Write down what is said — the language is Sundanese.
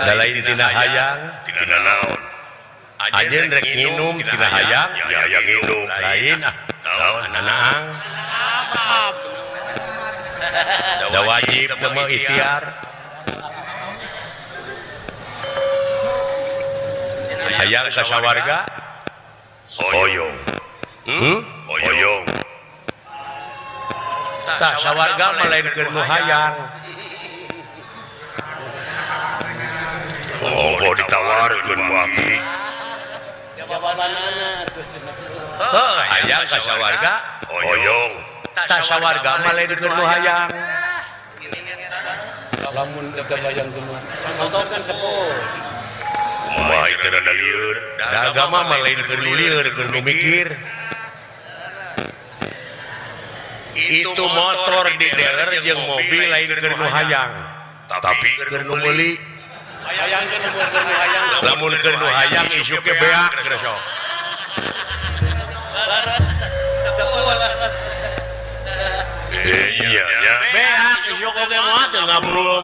Da lain tina hayang, Tina naon? Anjeun rek nginum tina hayang? Ya, hayang nginum. Lain ah. Naon? Nanaang. Da wajib teu mah ikhtiar. Hayang ka sawarga? Hoyong. Hmm? Hoyong. Tah, sawarga mah lain keur nu hayang. Oh, ditawarkeun ku aki. Heuh, hayang ka sawarga? Hoyong. Tah, sawarga mah lain keur nu hayang. Lamun teu bayang kumaha. Contoh kan sepuh. Kumaha ieu rada lieur? Da agama mah lain keur nu lieur, keur nu mikir. Itu motor di dealer jeung mobil lain keur nu hayang, Tapi keur nu meuli. Hayang kan nu keur nu hayang. Lamun keur nu hayang, isuk ge beak geus sok. Sepuh lah. Eh, iya nya. Beak isuk oge moal teu ngabrul.